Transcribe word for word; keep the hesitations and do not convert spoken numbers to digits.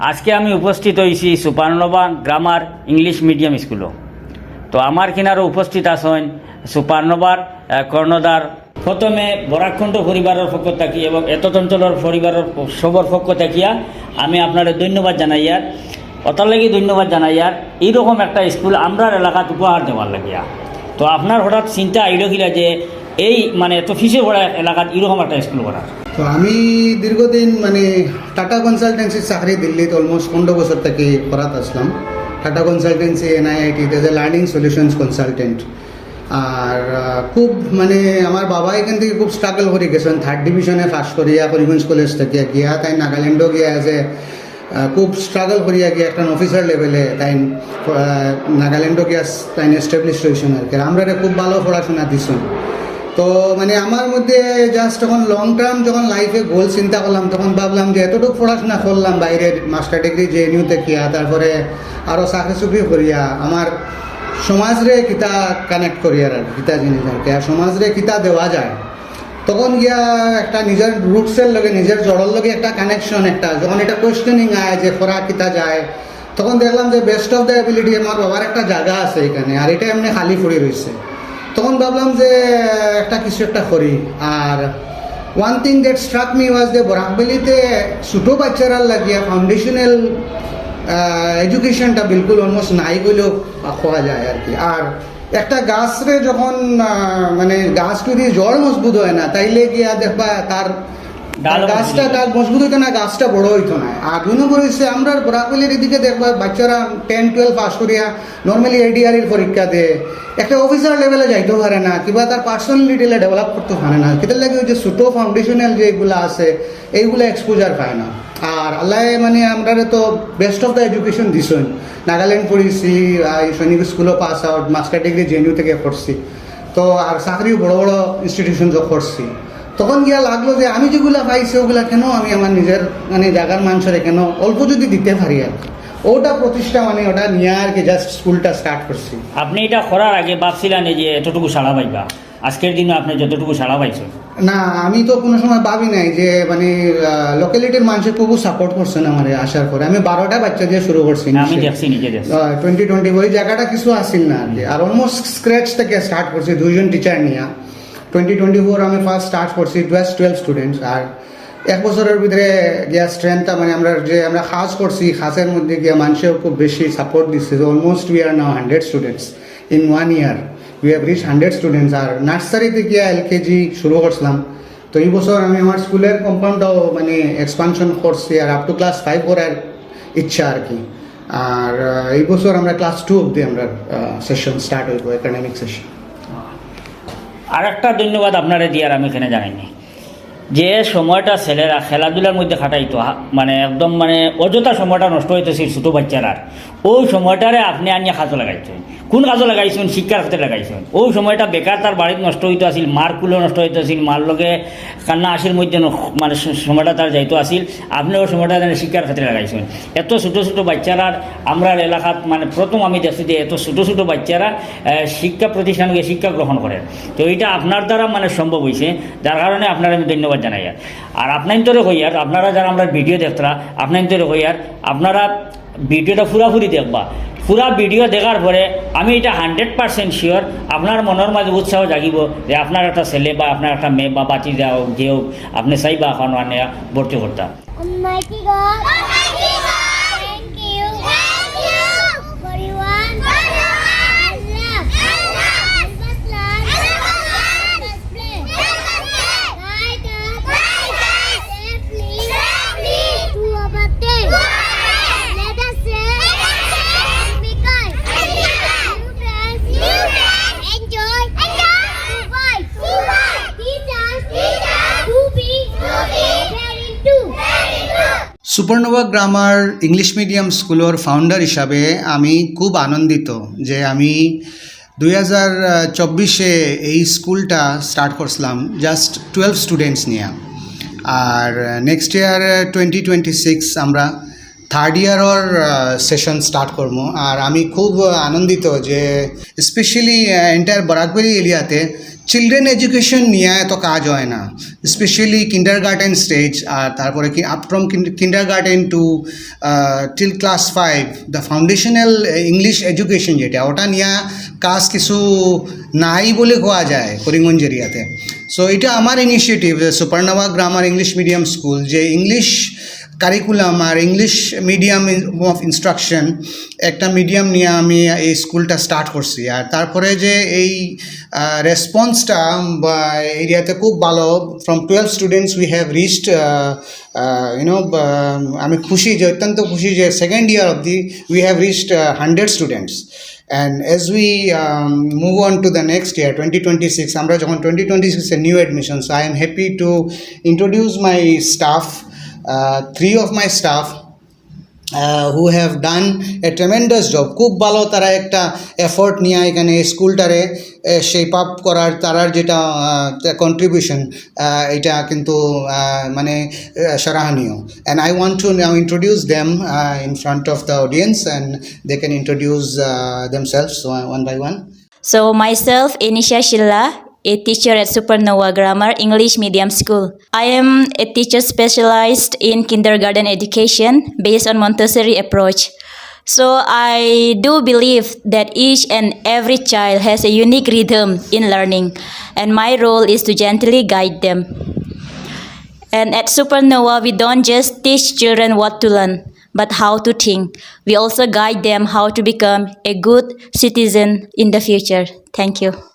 আজকে আমি উপস্থিত হইছি সুপারনোভা গ্রামার ইংলিশ মিডিয়াম স্কুলো। তো আমার কিনারও উপস্থিত আছেন সুপারনোভার, আহ, কর্ণধার। প্রথমে বরাকণ্ঠ পরিবারের পক্ষ থাকি এবং এতদ অঞ্চলের পরিবারের সবর পক্ষ থাকিয়া আমি আপনারে ধন্যবাদ জানাইয়ার। অতার লাগি ধন্যবাদ জানাইয়ার, এইরকম একটা স্কুল আমরার এলাকাত উপহার দেওয়ার লাগিয়া। তো আপনার হঠাৎ চিন্তা আইল কিলা যে এই মানে এত পিছে পড়া এলাকাত এইরকম একটা স্কুল করার? তো আমি দীর্ঘদিন মানে টাটা কনসালটেন্সির চাকরি দিল্লিত অলমোস্ট পনেরো বছর থাকি করাত আসলাম। Tata consultancy, NIIT, as a learning solutions consultant। আর আহ, খুব মানে আমার বাবা এখান থাকি খুব স্ট্রাগল করি গেছেন। থার্ড ডিভিশনে পাস করিয়া করিমগঞ্জ কলেজ থাকি গিয়া তাইন নাগাল্যান্ডও গিয়া as a, আহ, খুব স্ট্রাগল করিয়া গিয়া একটা অফিসার লেভেলে তাইন, আহ, নাগাল্যান্ডও গিয়া তাইন এস্টাবলিশ হইছেন আর কি। আর আমরারে খুব ভালো পড়াশোনা দিছেন। তো মানে আমার মধ্যে জাস্ট তখন লং টার্ম যখন লাইফে গোল চিন্তা করলাম, তখন ভাবলাম যে এতটুকু পড়াশোনা করলাম বাইরে মাস্টার ডিগ্রি জেএনইউ থাকিয়া, তারপরে আরও চাকরি চুকরি করিয়া আমার সমাজরে কিতা কানেক্ট করিয়ার আর কিতা জিনিস আর কি, আর সমাজরে কিতা দেওয়া যায়। তখন গিয়া একটা নিজের রুটসের লগে, নিজের জড়র লগে একটা কানেকশন, একটা যখন এটা কোয়েশ্চেনিং আয় যে করা কিতা যায়, তখন দেখলাম যে বেস্ট অফ দ্য অ্যাবিলিটি আমার বাবার একটা জায়গা আছে এখানে, আর এটা এমনি খালি পড়ে রয়েছে। তখন ভাবলাম যে একটা কিছু একটা করি। আর one thing that struck me was যে বরাকভ্যালিতে ছোটো বাচ্চারার লাগিয়া ফাউন্ডেশনাল এডুকেশনটা বিলকুল অলমোস্ট নাই বলেও কওয়া যায় আর কি। আর একটা গাছরে যখন আহ, মানে গাছ যদি জড় মজবুত হয় না, তাইলে গিয়া দেখবা তার ডাল গাছটা মজবুত। তার মজবুত হইতো না, গাছটা বড় হইতো না। আর দুই নম্বর হইছে আমরা বরাকভ্যালির এদিকে দেখবা বাচ্চারা টেন টুয়েলভ পাস করিয়া নর্মালি এডিআরইর পরীক্ষা দেয়, একটা অফিসার লেভেলে যাইতেও পারে না, কিবা তার পার্সোনালিটিলে ডেভেলপ করতে পারে না। কিতার লাগি ওই যে ছোটো ফাউন্ডেশনাল যেগুলা আছে এইগুলা এক্সপোজার পায় না। আর আল্লাহ মানে আমরারে তো বেস্ট অফ দ্য এডুকেশন দিছইন। নাগাল্যান্ড পড়ছি, আর সৈনিক স্কুলও pass out, master degree JNU থেকে করছি। তো আর চাকরিও বড় বড় ইনস্টিটিউশনসও করছি। তখন গিয়া লাগলো যে আমি যেগুলা পাইছি ওগুলা কেন আমি আমার নিজের মানে জাগার মানুষরে কেন অল্প যদি দিতে পারি আর কি। ওটা প্রতিষ্ঠা মানে ওটা নিয়ে আর কি জাস্ট স্কুলটা স্টার্ট করছি। আপনি এটা করার আগে ভাবছিলেন যে এতটুকু সাড়া পাইবা, আজকের দিনে আপনি যতটুকু সাড়া পাইছেন? না, আমি তো কোনো সময় ভাবি নাই যে মানে লোকালিটির মানুষে খুব সাপোর্ট করছেন আমারে আসার পরে। আমি বারোটা বাচ্চা দিয়ে শুরু করছি। আমি দেখছি, নিজে দেখছি। টোয়েন্টি টোয়েন্টি ওই জায়গাটা কিছু আসিল না আর কি। আর অলমোস্ট স্ক্র্যাচ থেকে স্টার্ট করছি দুইজন টিচার নিয়ে। টোয়েন্টি টোয়েন্টি ফোর আমি ফার্স্ট স্টার্ট করছি জাস্ট টুয়েলভ স্টুডেন্টস। আর এক বছরের ভিতরে গিয়া স্ট্রেংথটা মানে আমরা যে আমরা কাজ করছি, কাজের মধ্যে গিয়া মানুষেও খুব বেশি সাপোর্ট দিচ্ছে। Almost we are now hundred students in one year. We have reached hundred students. আর নার্সারি থেকে এলকেজি শুরু করছিলাম। তো এই বছর আমি আমার স্কুলের কম্পাউন্ডটাও মানে এক্সপানশন করছি, আর আপ টু ক্লাস ফাইভ করার ইচ্ছা আর কি। আর আহ, এই বছর আমরা ক্লাস টু অবধি আমরা সেশন স্টার্ট হইব, একাডেমিক সেশন। আর একটা ধন্যবাদ আপনারে দিয়ার আমি এখানে জানাইনি, যে সময়টা ছেলেরা খেলাধুলার মধ্যে কাটাইতো, হা-, মানে একদম মানে অযথা সময়টা নষ্ট হইতেছিল ছোটো বাচ্চারার, ওই সময়টারে আপনি আনিয়া কাজে লাগাইছেন। কোন কাজে লাগাইছেন? শিক্ষার ক্ষেত্রে লাগাইছেন। ওই সময়টা বেকার তার বাড়িত নষ্ট হইতো আছিল, মার কুলো নষ্ট হইতো আছিল, মার লগে কান্না আসির মধ্যে ন-, মানে স-, সময়টা তার যাইতো আছিল, আপনি ওই সময়টা যেন শিক্ষার ক্ষেত্রে লাগাইছেন। এত ছোটো ছোটো বাচ্চারা আমরার এলাকাত মানে প্রথম আমি দেখছি যে এত ছোটো ছোটো বাচ্চারা, আহ, শিক্ষা প্রতিষ্ঠান গিয়া শিক্ষা গ্রহণ করে। তো এটা আপনার দ্বারা মানে সম্ভব হইছে, যার কারণে আপনার আমি ধন্যবাদ জানাই। আর আর আপনাইন্তরে কইয়ার, আপনারা যারা আমরার ভিডিও দেখতরা, আপনাইন্তরে কইয়ার, আপনারা ভিডিওটা পুরাপুরি দেখবা। পুরা ভিডিও দেখার পরে আমি এটা হান্ড্রেড পার্সেন্ট শিওর আপনার মনর মাঝে উৎসাহ জাগিব যে আপনার একটা ছেলে বা আপনার একটা মেয়ে বা বাচ্চি যাও যে হোক, আপনি চাইবা এখন আনে ভর্তি করতা। Almighty God, thank you, thank you, everyone, Allah, help us learn, help us learn, help us play, help us play, guide us, guide us, safely, safely, to our birthday, to our birthday, let us say, let us say, and be kind, and be kind, new friends, new friends, enjoy, enjoy, goodbye, goodbye, teachers, teachers, to be, to be, caring too, caring too. Supernova grammar English medium স্কুলর ফাউন্ডার হিসাবে আমি খুব আনন্দিত যে আমি দুই হাজার চব্বিশে এই স্কুলটা স্টার্ট করছিলাম জাস্ট টুয়েলভ স্টুডেন্টস নিয়া। আর next year twenty twenty six আমরা থার্ড ইয়ারর সেশন স্টার্ট করবো। আর আমি খুব আনন্দিত যে স্পেশালি এন্টায়ার বরাকভ্যালি এরিয়াতে চিলড্রেন এডুকেশন নিয়া এত কাজ হয় না, স্পেশালি কিন্ডারগার্টেন স্টেজ, আর তারপরে কি up from kindergarten two till class five, the foundational English education যেটা, ওটা নিয়া কাজ কিছু নাই বলে কওয়া যায় করিমগঞ্জ এরিয়াতে। সো এটা আমার initiative, supernova grammar English medium school, যে ইংলিশ কারিকুলাম আর ইংলিশ মিডিয়াম অফ ইনস্ট্রাকশন একটা মিডিয়াম নিয়ে আমি এই স্কুলটা স্টার্ট করছি। আর তারপরে যে এই রেসপন্সটা বা এরিয়াতে খুব ভালো, from twelve students we have reached, you know, আমি খুশি যে, অত্যন্ত খুশি যে সেকেন্ড ইয়ার অবধি we have reached hundred students. And as we move on to the next year, twenty twenty-six, আমরা যখন টোয়েন্টি টোয়েন্টি সিক্সে new admission, so I am happy to introduce my staff, three of my staff who have done a tremendous job. খুব ভালো তারা একটা এফোর্ট নিয়ে এখানে স্কুলটারে শেপ আপ করার, তারার যেটা কন্ট্রিবিউশন, এটা কিন্তু আহ, মানে আহ, সরাহনীয়। And I want to now introduce them in front of the audience, and they can introduce themselves one by one. So myself, Anisha Shilla, a teacher at Supernova Grammar English Medium School. I am a teacher specialized in kindergarten education based on Montessori approach. So I do believe that each and every child has a unique rhythm in learning, and my role is to gently guide them. And at Supernova, we don't just teach children what to learn, but how to think. We also guide them how to become a good citizen in the future. Thank you.